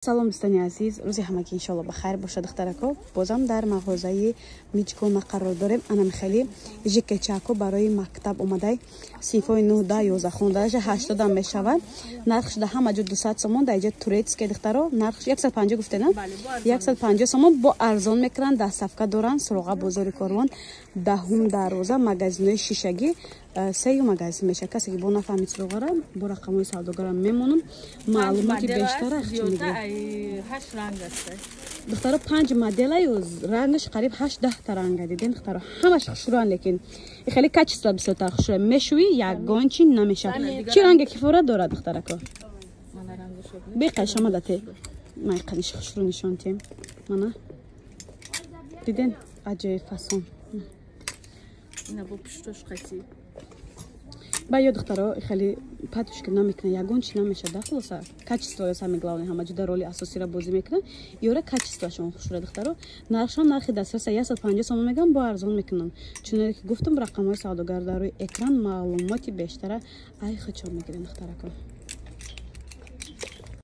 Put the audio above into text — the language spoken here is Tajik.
Салом, дӯстони азиз, рӯзи ҳамагӣ иншоалло ба хайр бошад. Духтарако, бозам дар мағозаи Миҷгона қарор дорем. Анам хеле жикечако барои мактаб омадай, синфҳои 9, 10, 11 хондаша 80-ам мешавад. Нархш да ҳама ҷо 200 сомон, дар иҷа турецкий, духтаро, нархш 150 гуфтена, 150 сомон, бо арзон мекунанд, доставка доранд. Суроға: бозори Корвон, даҳум дарвоза, магазинои шишагӣ, сею магазин мешавад. Касе ки бо нафаҳмид суроғара, бо рақамҳои савдогарам мемонам, маълумоти бештара. Духтаро, панҷ моделаю рангаш қариб ҳашт даҳта ранга дидем. Духтаро, ҳамаш хушрӯян, лекин хеле качество бисёртар хушрӯя, мешӯӣ, ягон чи намешавад. Чӣ ранге кифорат дорад, духтарако? Беқайшамадате майқаниш хушрӯ нишон тем. Мана, диден, аҷоиб фасон. Ина бо пуштош қати. Ба ё, духтаро, хеле патушка намекунад, ягон чи намешад. Да, хулоса, качество самое главное ҳама ҷуда роли асосиро бозӣ мекунад. Ёра качествоашон хушра. Духтаро, нархшон нархи дастраса, 150 сомон мегӯям, бо арзон мекунанд. Чуноне ки гуфтам, рақамҳои савдогар дар рӯи экран, маълумоти бештара ай хучон мегирен, духтарако.